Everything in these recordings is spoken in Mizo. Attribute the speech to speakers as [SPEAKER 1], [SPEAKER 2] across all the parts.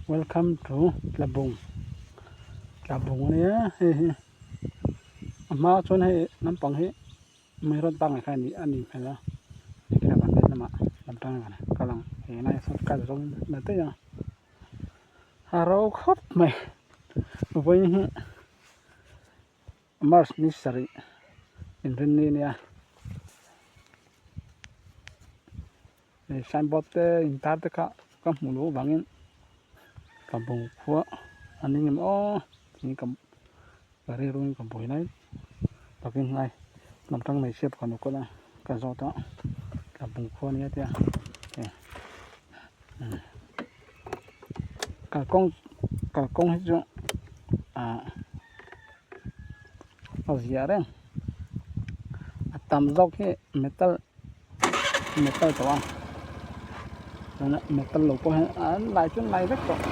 [SPEAKER 1] Welcome to Tlabung Tlabung a nia hei hi a hma chuan hei naupang hi mei rawn pangngai kha a nih hmel a hei van lehlamah lam tang kal ang hei lai sawn kal zawng la daih a a ro khawp mai vawiin hi March ni sarih inrinni a nia hei signboard te intar te kha ka hmuh loh avangin ka bo khua a ni ngem aw tiin ka ka rilruin ka buai lai takin hnai hnam tang nei chhiat ka nu kawt a ka zawt a ka bo khua a nia tia kalkawng kalkawng hi chu ah a ziah reng a tam zawk hi metal metal tawh a chuan metal lo pawh hi an lai chu an lai vek tawh.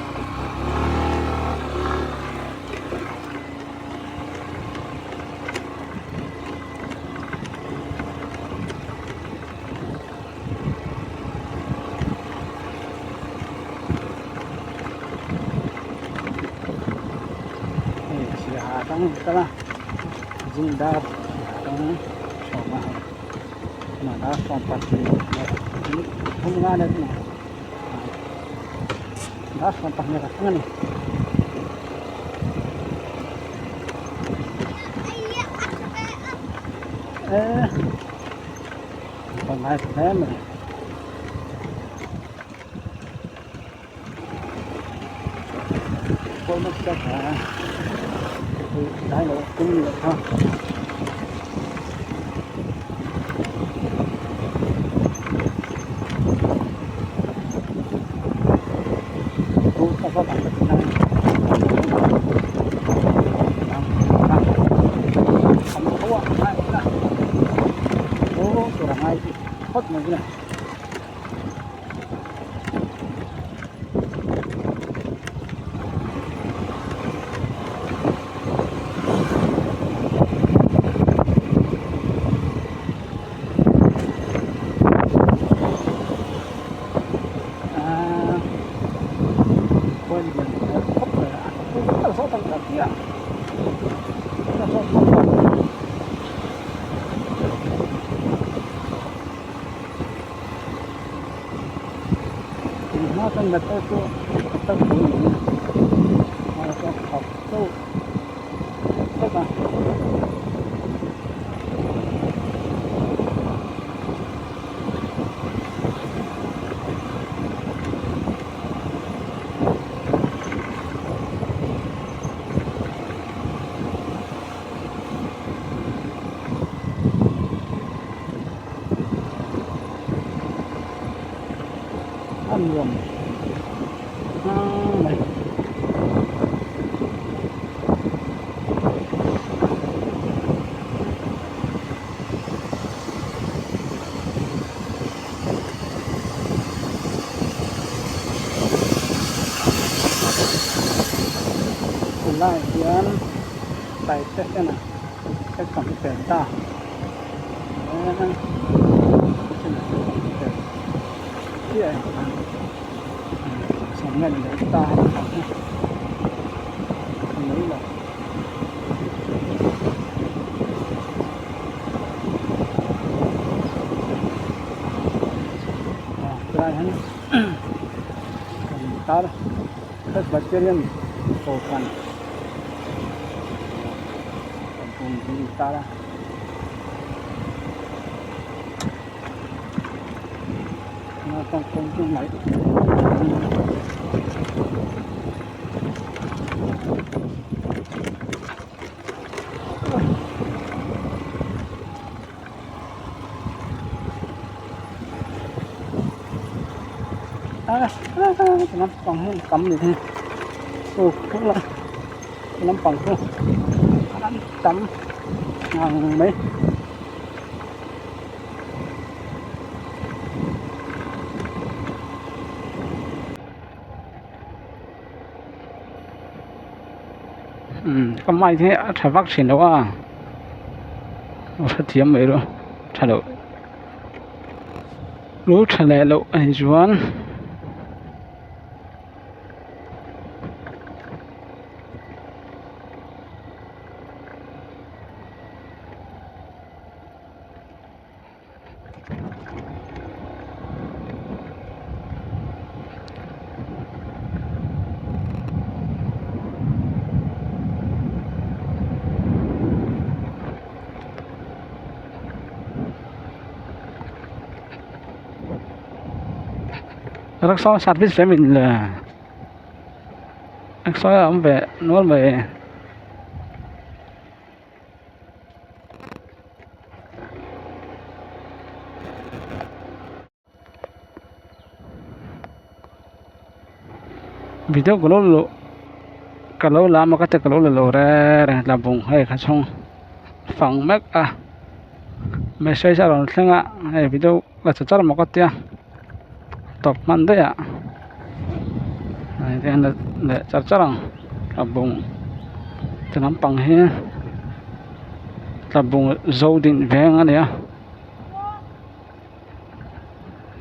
[SPEAKER 1] Hei siaha atang a kal a zing dar siaha atang sawm a hei tunah dar 12 leh minute thum nga ania tunah dar 12 ka thleng a ni. Pangngai hle mai. Pawimawh tak a tlai loh tum leh kha. Metal chu metal pawl ni in a chuan khauh deuh vek a. A nuam nghang mai. Tunlaiah hian Taitesena exam hi fel ta. Tilai hian tar Presbyterian kohhran tar a. Lampang hi tam ni hi aw khawlai lampang chu an tam ngang mai. Ka mic hi a tha vak thin lo a a hrethiam mai rawh tha loh lu tha leh loh a ni chuan. Rickshaw service ve min le rickshaw a awm ve nual mai. Video ka lo luh ka lo lam a ka ti ka lo la lo reng reng tlabung hei kha chhung fang mek a message a rawn thleng a hei video la cha char maw ka tia tawp hman daih ah hei hian leh char char ang tlabung ti lampang hi tlabung zo din veng a ni a.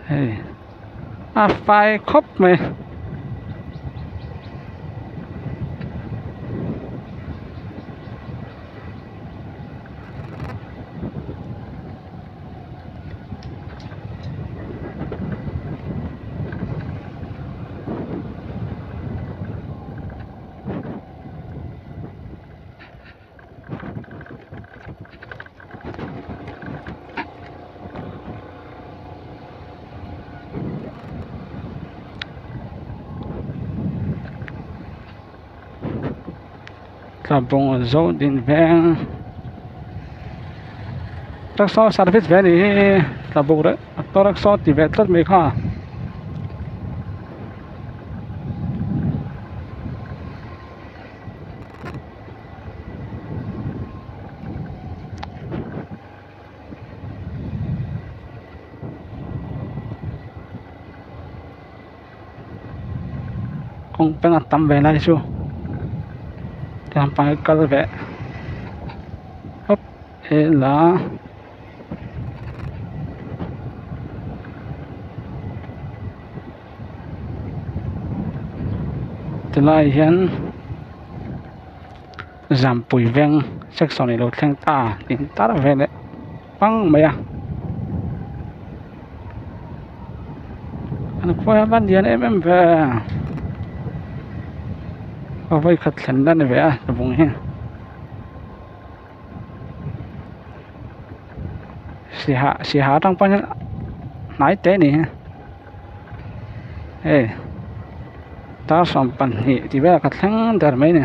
[SPEAKER 1] Hei a fai khawp mai. Tlabung zo din veng rickshaw service ve a nih hi tlabung reh auto rickshaw ti ve tlat mai kha. Kawng peng a tam ve lai chu lampang hi kal ve hawp ila. Tilai hian Zampui veng section ilo thleng ta tih tar ve leh pang mai a an khua hi a va lian em em ve a vawikhat thlen na ni ve a tlabung hi sihah sihah atang pawh hian hnai te a ni hei dar 22 tih velah ka thleng der mai a ni.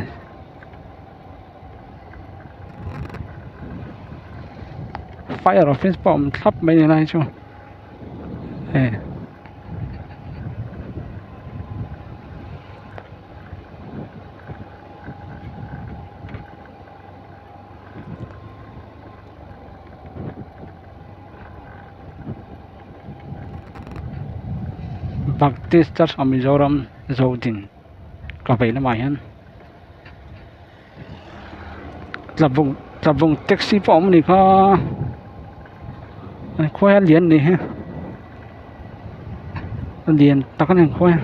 [SPEAKER 1] Fire office pawh a awm thlap mai a ni lai chu hei. Baptist Church of Mizoram Zodin ka vei lamah hian Tlabung Tlabung taxi pawh a awm a ni kha an khua hi a lian a ni hi a lian tak a ni an khua hi.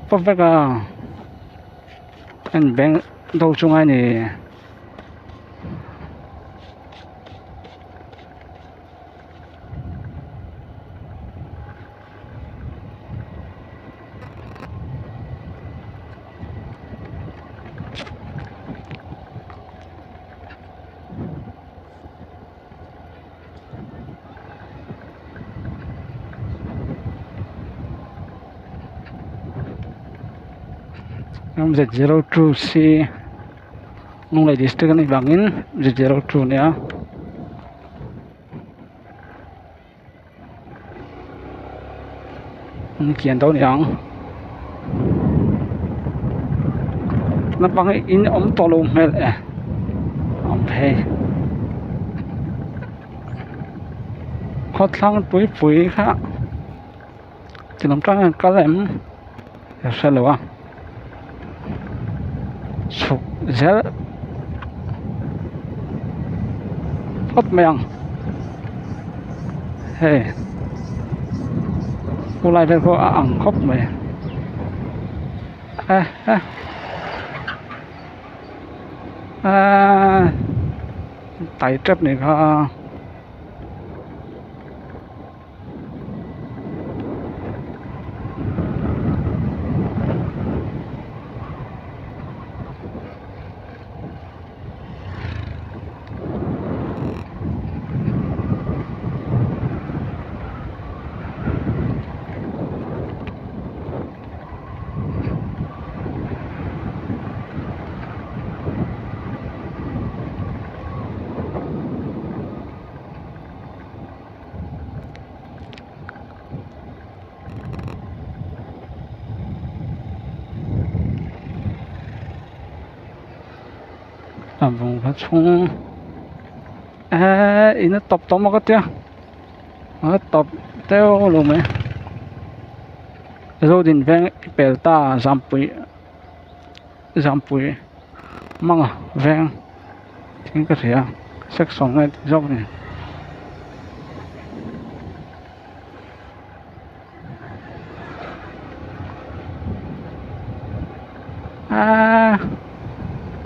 [SPEAKER 1] Pawp vek a an bank do chu ngai ni. M Z zero two C Lunglei district anih vangin Z zero two a nia. An kian dawn ang naupang hi in awm tawh lo hmel e awm phei khawthlang tuipui kha ti lam tang hian kal em ka hre lo a chhuk zel phawt mai ang hei chu lai vel pawh a ang khawp mai e e aaa tai tep ni kha. A bungrua chhung eee in a tawp tawh maw ka tia a tawp deuh lo mai zodin veng i pel ta zampui zampui manga veng thing ka hria section nge tih zawk ni. Aaa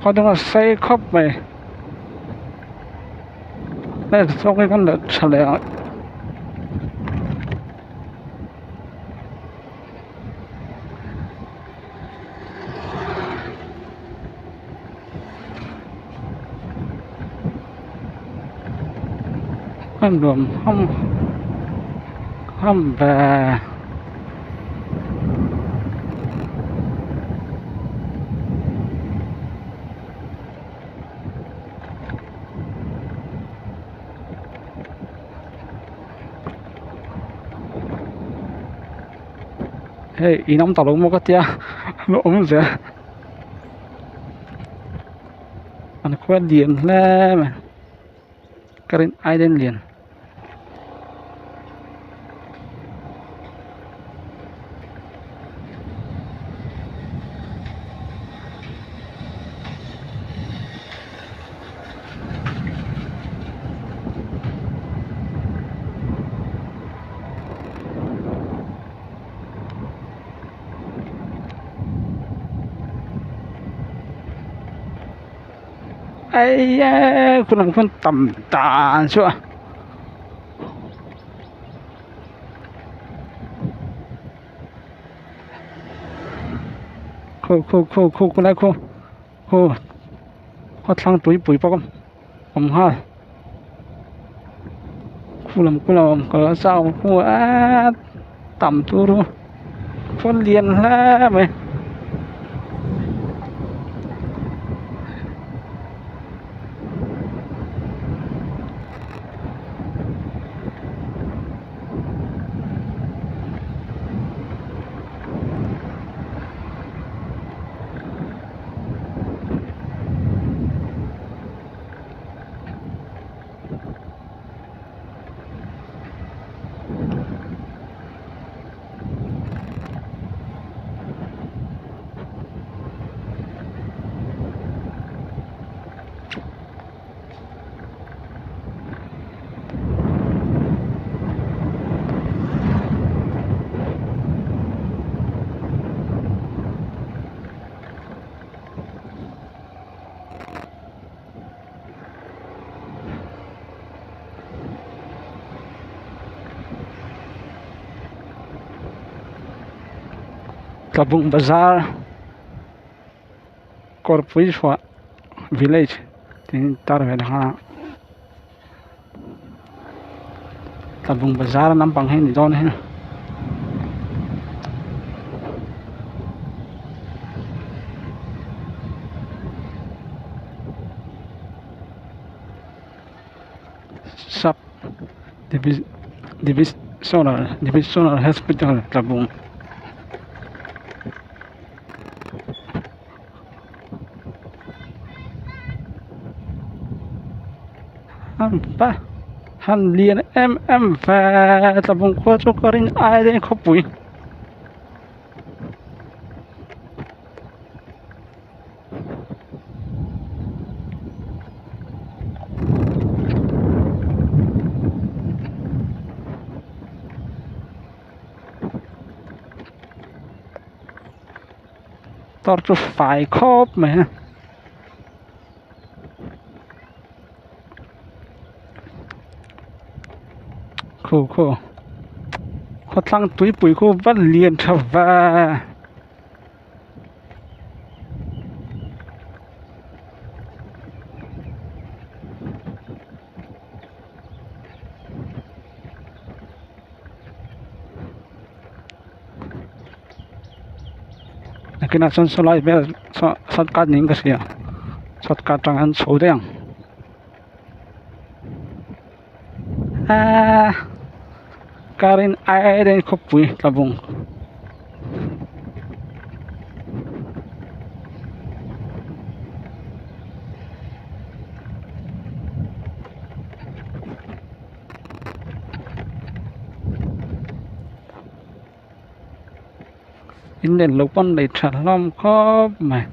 [SPEAKER 1] khaw danga sei khawp mai hei zawk hi kan la tha leh ang a nuam ham ham ve. Hei in awm ta lo maw ka tia a awm zel an khua lian hle mai ka rin aiden lian. Eia khu lam khuan tam dan chu a. Khu khu khu khu khu lai khu khu khawthlang tuipui pawh awm nghal khu lam khu lam a awm kal a chau khu eee tam turu khaw lian hle mai. Tlabung bazar kawrpui chhuah village tih in tar ve leh nghal a tlabung bazar lampang hi a ni dawn a hei. Sub divisional divisional hospital tlabung. Han lian em em ve tlabung khua chu ka rin ai daih khawpui. Tor chu fai khawp mai a. Khu khu khawthlang tuipui khu va lian tha ve. Nakinah chuan sawlai vel saw shortcut niin ka hria shortcut atang hian chho daih ang aaa car in ai daih khawpui tlabung. In len lo pawn nei tha hlawm khawp mai.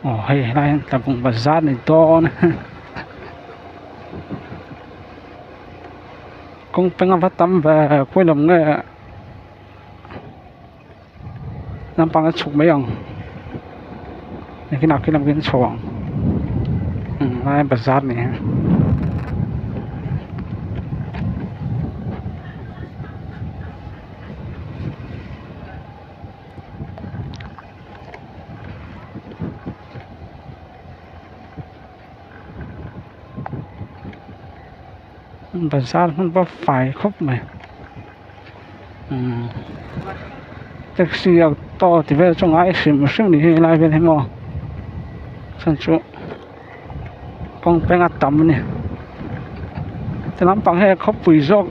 [SPEAKER 1] Aw hei helai hian tlabung bazar a ni dawn a kawng peng a va tam ve khawi lam nge naupang a chhuk mai ang nakinah khi lam khian a chho ang helai bazar a ni a. Bazar hmun pawh fai khawp mai umm taxi auto tih vel chu ngai hrim hrim ni hi helai vel hi maw chhan chu kawng peng a tam a ni ti lampang hei khawpui zawk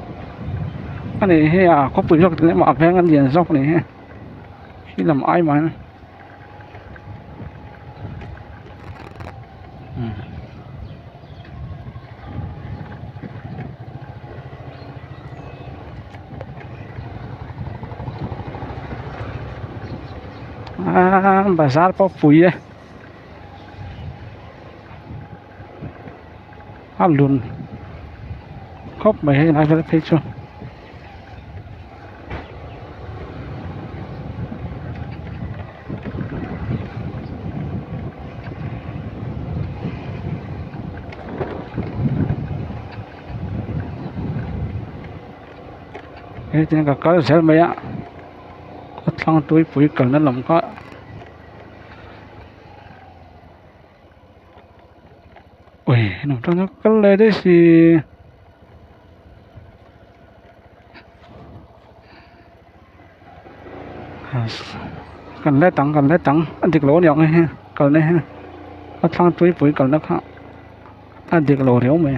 [SPEAKER 1] a nih hi a khawpui zawk tih lemah a veng a lian zawk a nih hi khi lam ai mah hian. Aaa bazar pawh pui e a lun khawp mai hei lai vel phei chu. Hetiang ka kal zel mai a khawthlang tuipui kalna lam kha ui hnung tang chu kal leh daih si. Kan let ang kan let ang a dik lo aniang hei kalna hi a thlang tuipui kalna kha a dik lo riau mai.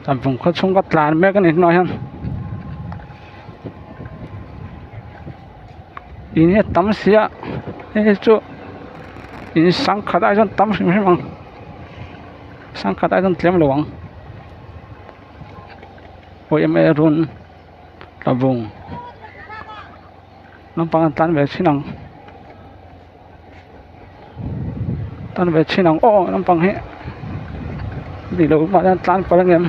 [SPEAKER 1] Tlangvung khaw chhung ka tlan mek a ni hnungah hian in hi a tam si a hei hi chu in sangkhat ai chuan tam hrim hrim ang sangkhat ai chuan tlem lo ang aw em em run tlabung naupang an tlan ve thin ang tlan ve thin ang aw naupang hi ni lo mahse an tlan palh ang em.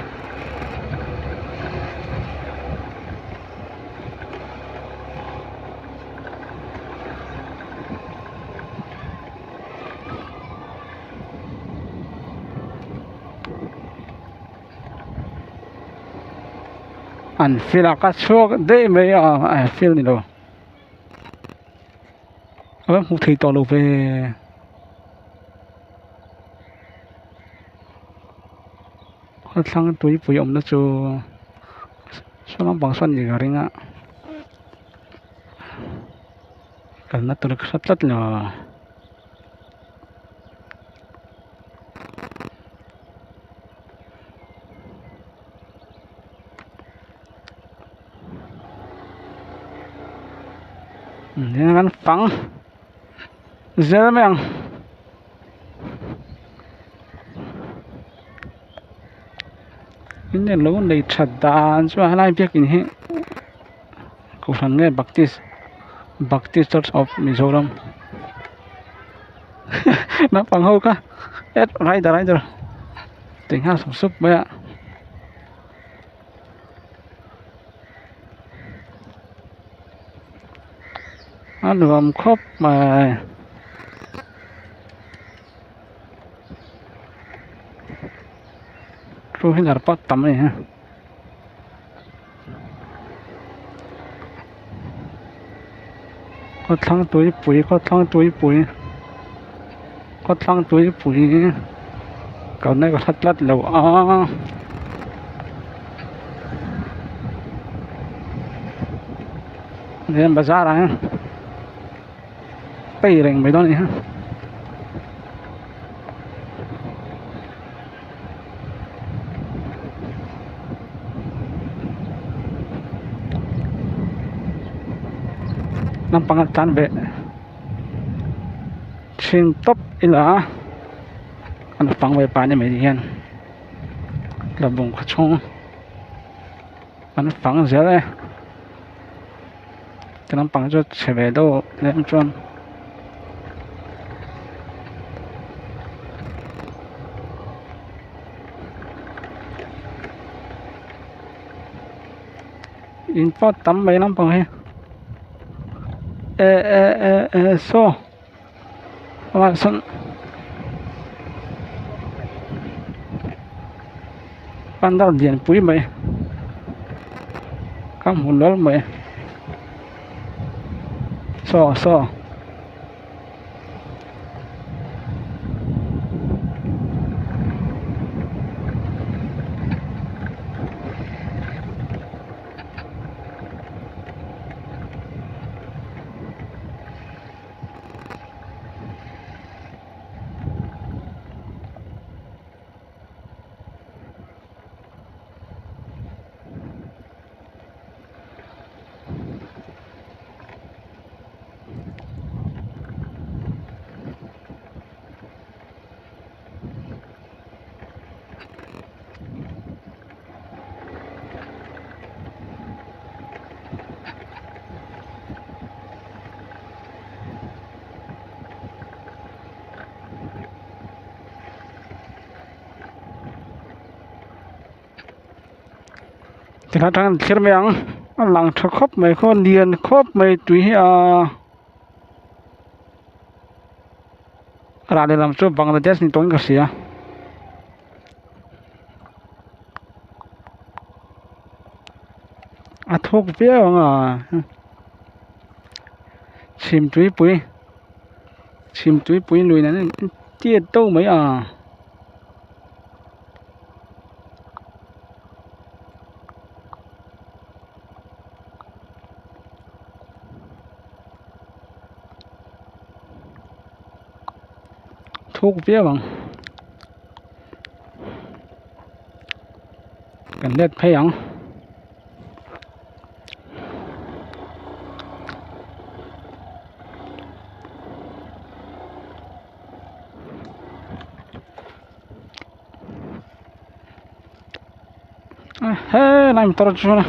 [SPEAKER 1] An field ah ka chhuak daih mai a a field ni lo a va hmuh theih tawh lo ve khawthlang tuipui awmna chu saw lampang sawn ni ka ring a kalna tur ka hre tlat lo. Hian kan fang zel mai ang. In eng lo nei that dan chu a helai biakin hi kohhran nge baptist baptist church of Mizoram naupang ho kha et rider rider ti nghal sup sup mai a. A nuam khawp mai. Two wheeler pawh tam a ni a khawthlang tuipui khawthlang tuipui khawthlang tuipui kalna ka hre tlat lo a. Hian bazar ah hian pei reng mai dawn a ni a. Naupang a tlan ve thin tawp ila a naupang ve pa ni mai ni hian tlabung khaw chhung an fang zel e ti lampang chu chhe ve deuh lem chuan. In pawh tam mai lampang hi eh eh eh eh saw ah sawn pandal lianpui mai ka hmu nual mai saw saw. Tikhan atang an thlir mai ang a lang tha khawp mai khaw lian khawp mai tui hi aa rah lehlam chu Bangladesh ni tawhin ka hria. A thuk viau ang a chhim tuipui chhim tuipui lui nen a in tiat deuh mai a. Thuk viau ang kan let phei ang. He lai motor chuan a.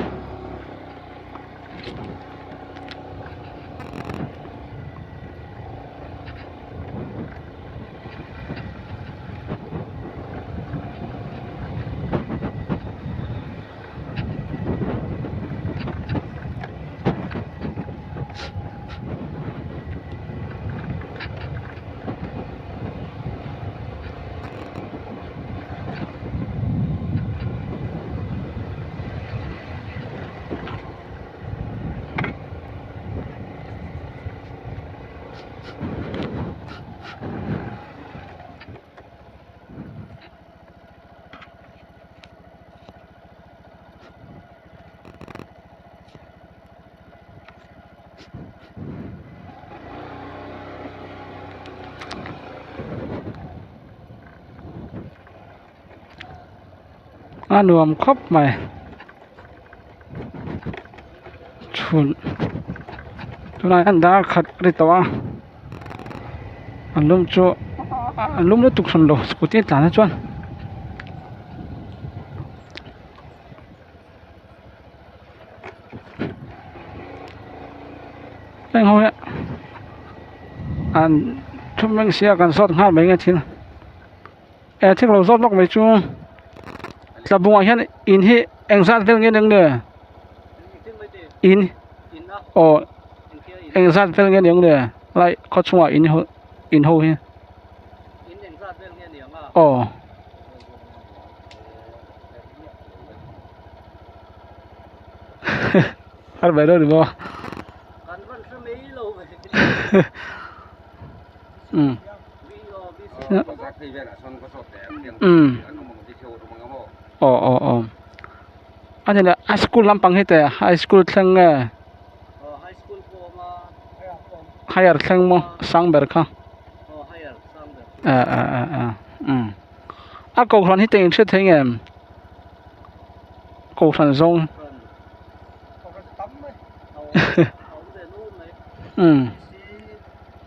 [SPEAKER 1] A nuam khawp mai chhun tunah hian dar khat a ni tawh a an lum chu an lum lutuk hran lo scooty a tlan hi chuan. Heng ho hi an thu meng sia kan zawt nghal mai nge thil eh thil lo zawt lawk mai chu tlabungah hian in hi engzat vel nge eng nge in aw engzat vel nge eng nge lai khaw chhungah in ho in ho hi aw. Har mai dawn ni maw? Um. Um. Aw aw aw. A ni leh high school lampang hi teh high school thleng nge? Higher thleng maw sang ber kha? Eh eh eh eh um. A kohhran hi teh in hriat thei nge em? Kohhran zawng. Um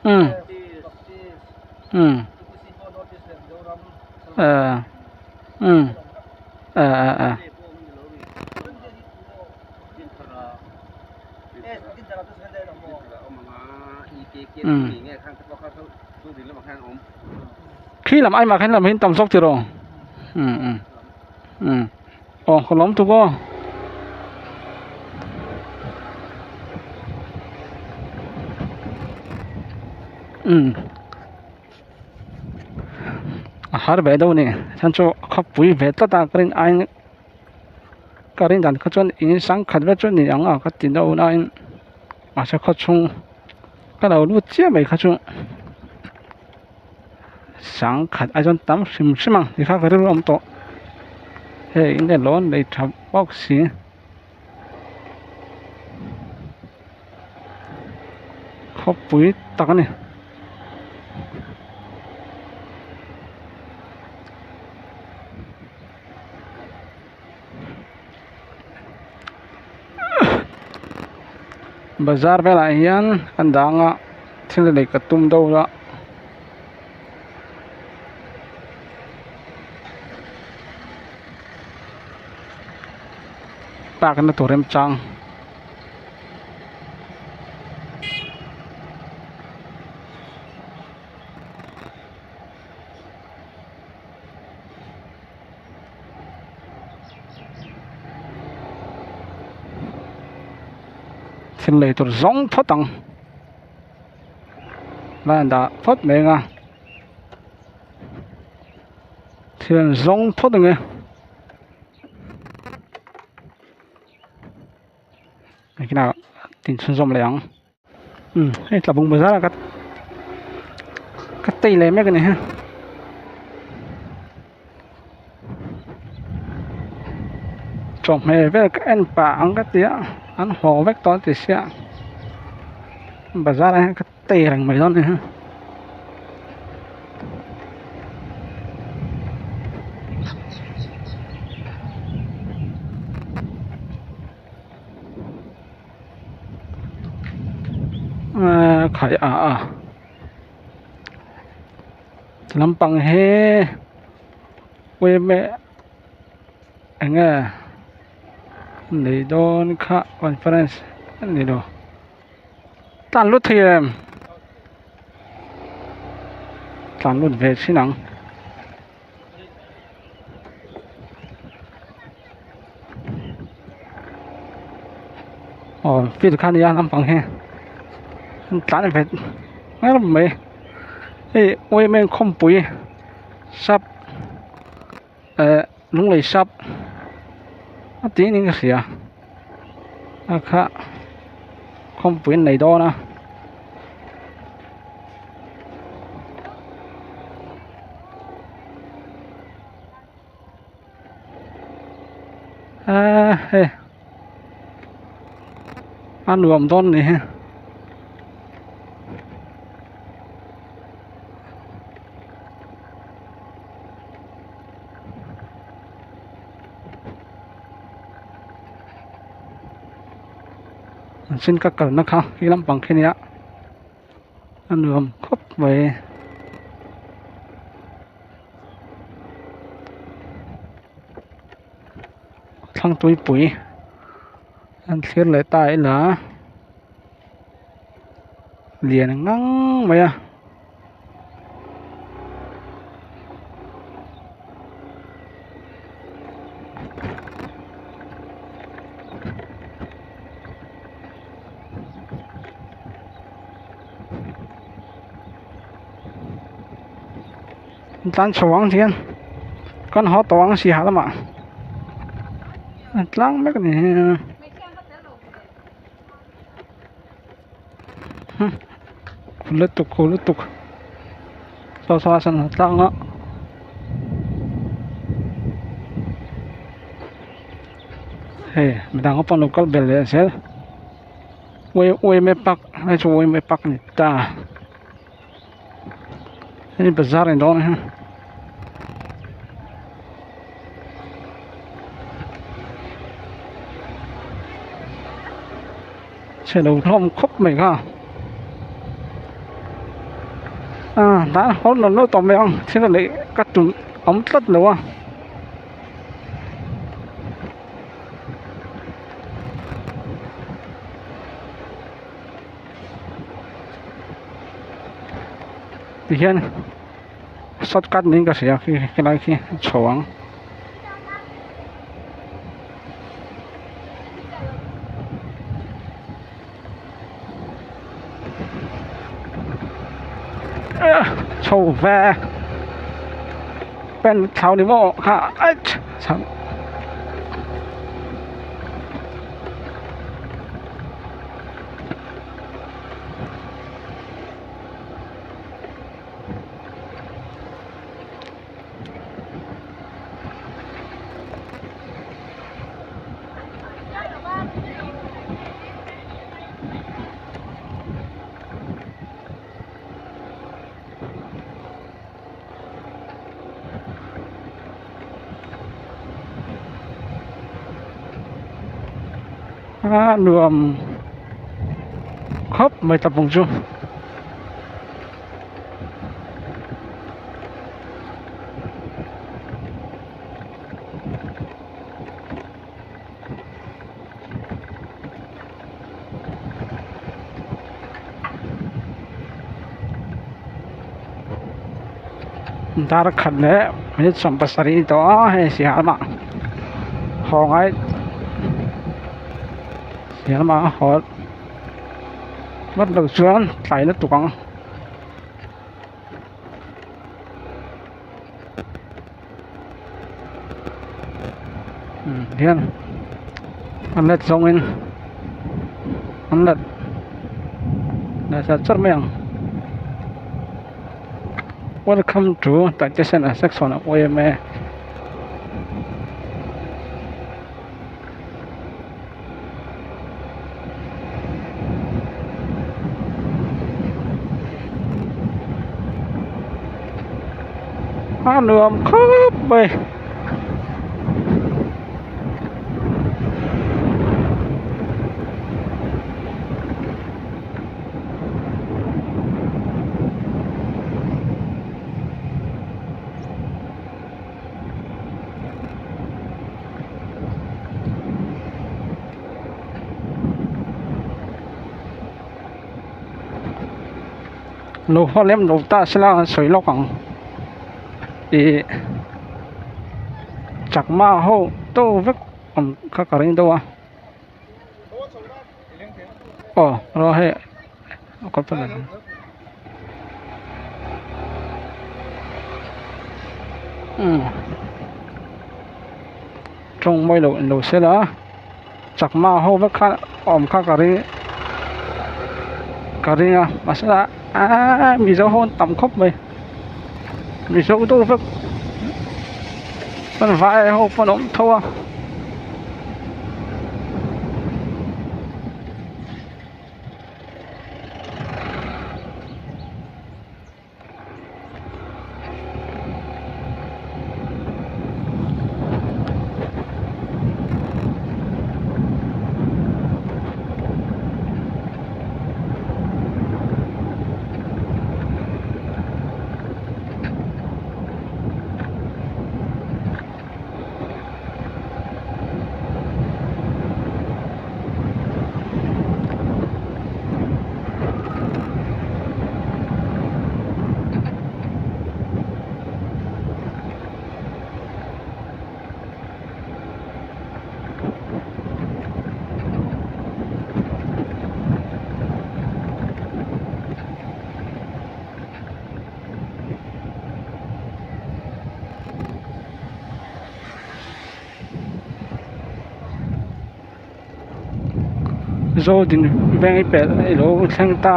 [SPEAKER 1] um um eh um eh eh eh. Um khi lam ai mah khan lam hi an tam zawk tiraw um um um aw ka lawm tuk aw. Um a har ve deuh a ni chhan chu khawpui ve tlat a ka rin aiin ka rin dan kha chuan in sangkhat vek chu a ni ang a ka ti deuh nain mahse khaw chhung ka lo lut chiah mai kha chu sangkhat ai chuan tam hrim hrim ang tikha ka rilru a awm tawh hei enge lawn nei tha bawk si. Khawpui tak a ni. Bazar velah hian kan dang a thil lei ka tum deuh a. Park na tur remchang. Thil lei tur zawng phawt ang lai an dah phawt mai ang a thil an zawng phawt ang e. Nakinah tin chhunzawm leh ang. Umm hei tlabung bazar ah ka ka tei leh mek a ni ha. Chawhmeh vel ka en pah ang ka ti a an haw vek tawh a ti sia bazar ah hian ka tei reng mai dawn a ni ha. Ahh khai a a lampang hi pawimawh eng nge nei dawn kha conference a ni lo tlan lut thei em tlan lut ve thin ang. Aw field kha ania lampang hi an tlan vet ngar mai hei women khawmpui sap eh lunglei sap a tih niin ka hria a kha khawmpui an nei dawn a. Eee hei a nuam dawn a ni hi an sin ka kalna kha khi lampang khi nia. A nuam khawp mai. Thlangtuipui an thlir leh ta ila. Lian ngang mai a. Tlan chho ang hian kan haw tawh ang sihah lamah a tlang mek a ni. Khu lutuk khu lutuk saw saw a san tlang a hei midang ho pawh an lo kal belh leh zel uaime park hei chu uaime park a ni ta hei bazar a ni dawn a ni. Chhe lo hlawm khawp mai kha a dah hawn lo lo tawh mai ang thil a neih ka tum awm tlat lo a. Tihian shortcut niin ka hria khi helai khi a chho ang. Chho ve pen thau ni maw kha aih chhang. A nuam khawp mai tlabung chu. Dar khat leh minute 70 a ni tawh a hei sihal lamah haw ngai sihal lamah a haw vat loh chuan tlai lutuk ang. Hian an let zawngin an let leh chat chat mai ang welcome to taitesena section of yma. A nuam khawp mai. Lo haw lem lo ta sela an sawi lawk ang ih chakma ho to vek awm kha ka ring deuh a aw rawh hei a kawt tawng mawi loh in lo sel a chakma ho vek kha awm kha ka ring ka ring a mahse aaa mizo ho an tam khawp mai mizo deuh vek chuan vai ho pawh an awm tho a. Zodin veng i pelh i lo thleng ta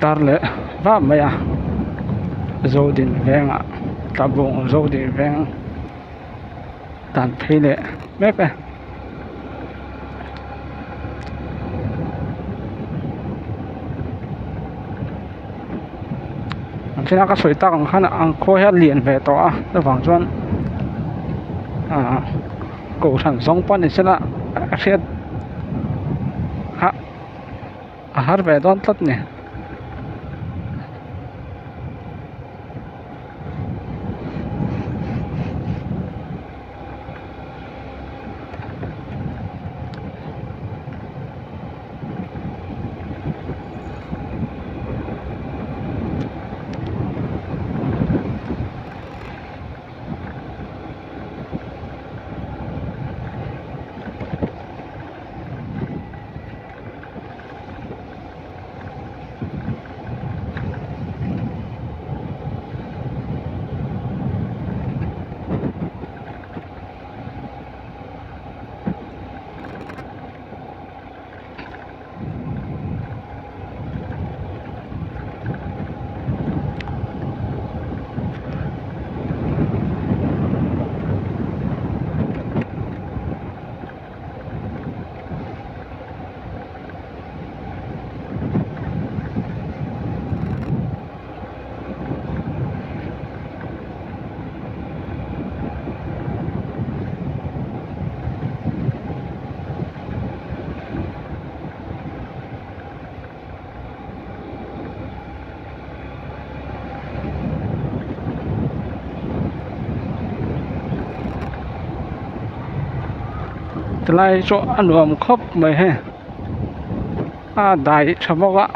[SPEAKER 1] tar leh vah mai a Zodin vengah Tlabung Zodin veng dan phei leh mek e. An thlenga ka sawi tak ang khan an khua hi a lian ve tawh a chuvang chuan ahh kohhran zawng pawh ni sela a hriat a a har ve dawn tlat a ni. Tilai chu a nuam khawp mai hei a dai tha bawk a.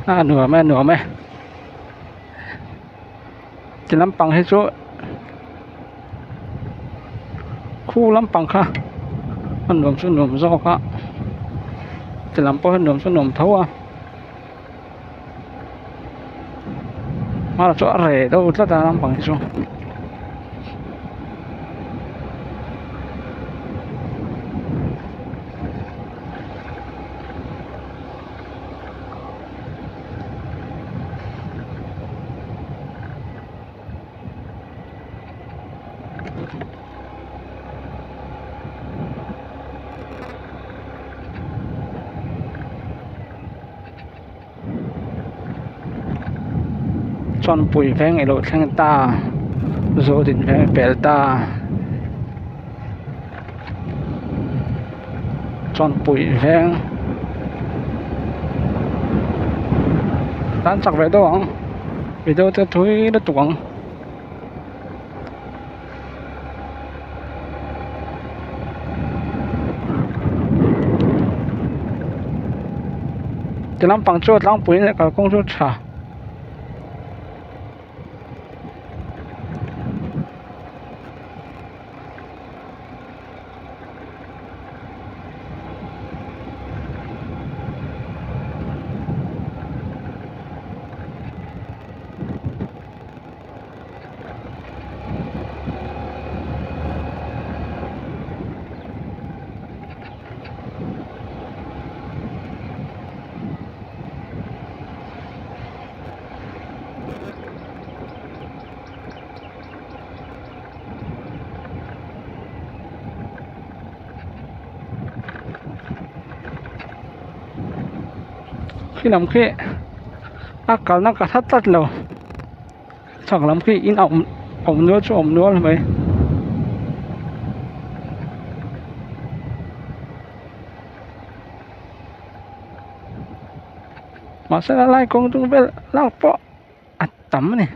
[SPEAKER 1] A nuam e a nuam e ti lampang hi chu khu lampang kha a nuam chu nuam zawk a ti lam pawh hi nuam chu nuam tho a hmar chu a reh deuh tlat a lampang hi chu. Chawnpui veng ilo thleng ta zawt in veng pel ta chawnpui veng tan chak ve deuh ang video te thui lutuk ang. Ti lampang chu a tlangpui leh kalkawng chu a tha. Khi lam khi a kalna ka hre tlat lo chhak lam khi in a awm awm nual chu awm nual mai. Mahse a lai kawng dung vel lak pawh a tam a ni.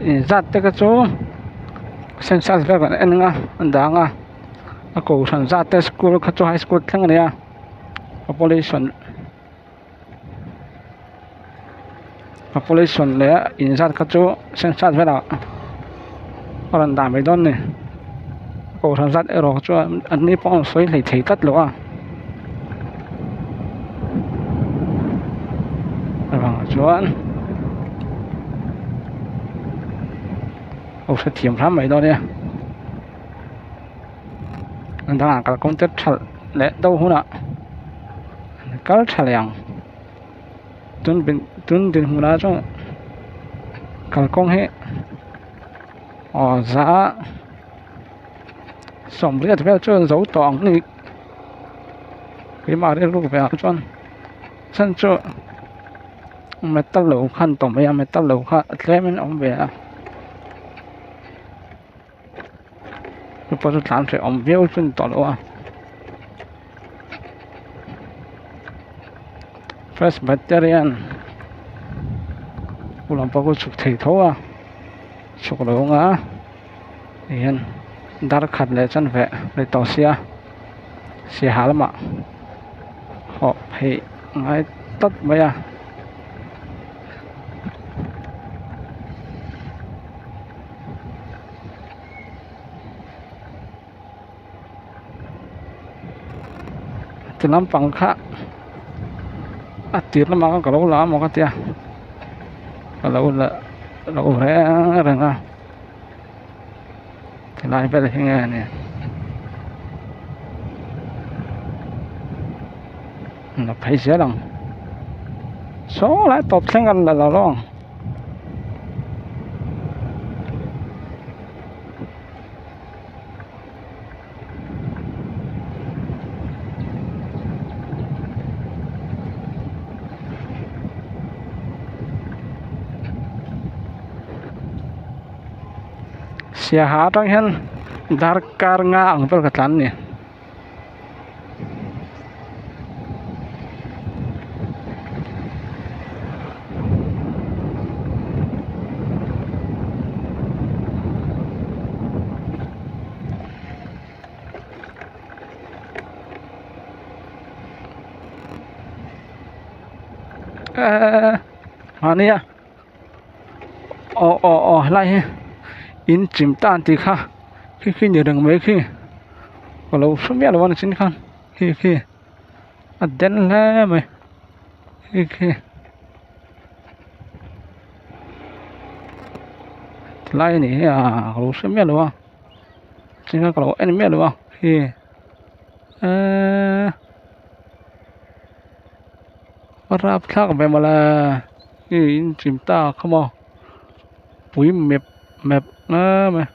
[SPEAKER 1] Inzat te kha chu census vel kan en ang a an dang a a kohhran zat te school kha chu high school thleng a ni a population population leh inzat kha chu census velah a rawn dah mai dawn a ni kohhran zat erawh chuan an ni pawh an sawi hlei thei tlat lo a avang chuan ho hrethiam hram mai dawn nia a dangah kalkawng te thalh leh deuh hunah an kal tha leh ang tun tun dinhmunah chuan kalkawng hi aw za 80 vel chu an zo tawh ang ni keimah rilru ve ah chuan chhan chu metal lo khan tawh mai a metal lo kha tlem in a awm ve a. Chu pawh chu tlan hreh awm viau chu a ni tawh lo a presbyterian pu lam pawh khu chhuk thei tho a chhuk lo ang a tihian dar khat leh chanve ri tawh sia saiha lamah hawh phei ngai tawp mai a. Ti lampang kha a tir lamah khan ka lo la amaw ka tia ka lo la lo reng reng a tilai vel hi nge ni la phei zel ang saw lai tawp thleng a la lo ang. Siaha atang hian darkar nga ang vel ka tlan a ni. Mahnia aw aw aw helai hi in chim ta an tih kha khi khi ni reng mai khi ka lo hre miah lo a nichin khan khi khi a den hle mai khi khi tilai a nih hi a ka lo hre miah lo a nichin khan ka lo en miah lo a khi eee. A rapthlak ve mawle hei in chim ta kha maw pui mep mep em e.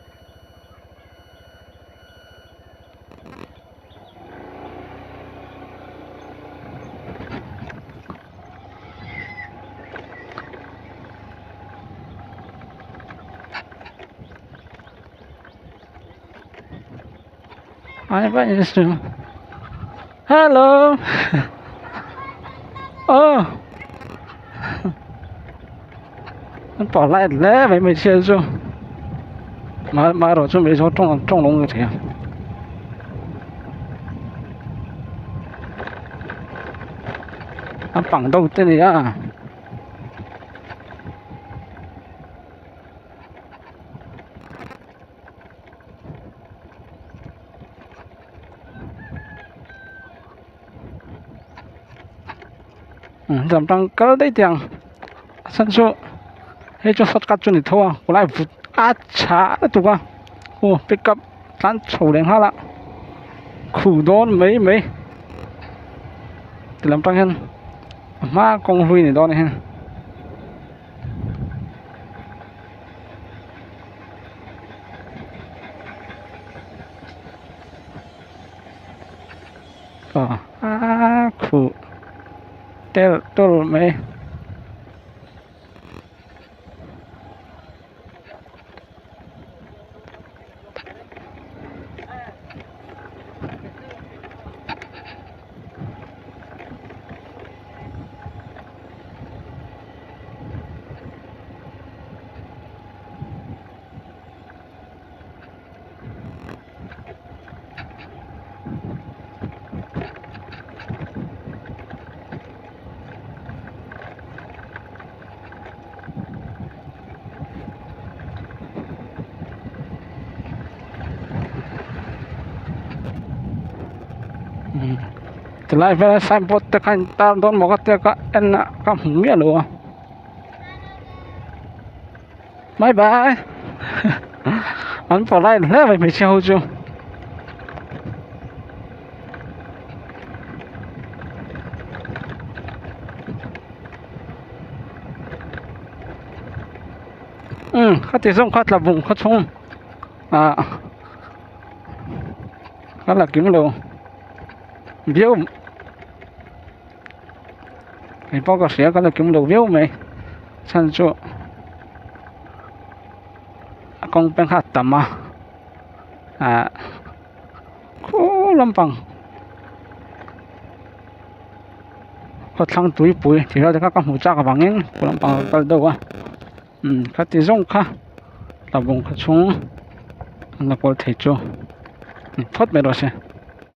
[SPEAKER 1] Hello oh an pawh lai hle mai hmeichhia chu amaherawh chu mizo tawng tawng lo ni thei a an pang deuh te a ni a. Lam tang kal daih teh ang a chhan chu hei chu shortcut chu a ni tho a khawlai vut a chhah lutuk a aw pickup tlan chho leh nghal a khu dawn mai mai ti lam tang hian a hma kawng hlui a ni dawn a hian. Aw a khuh telh tawlh mai. Tilai vela signboard te kha a intar dawn maw ka tia ka en a ka hmu miah lo a bye bye an polite hle mai hmeichhia ho chu. Umm khati zawng kha tlabung khaw chhung ah ka la kim lo viau kei pawh ka hria ka la kim lo viau mai chhan chu a kawng peng kha a tam a ah khu lampang khawthlang tuipui tih vel te kha ka hmu chak avangin khu lampang ah ka kal deuh a umm khati zawng kha tlabung khaw chhung an la kawl thei chu ni phawt mai rawh se.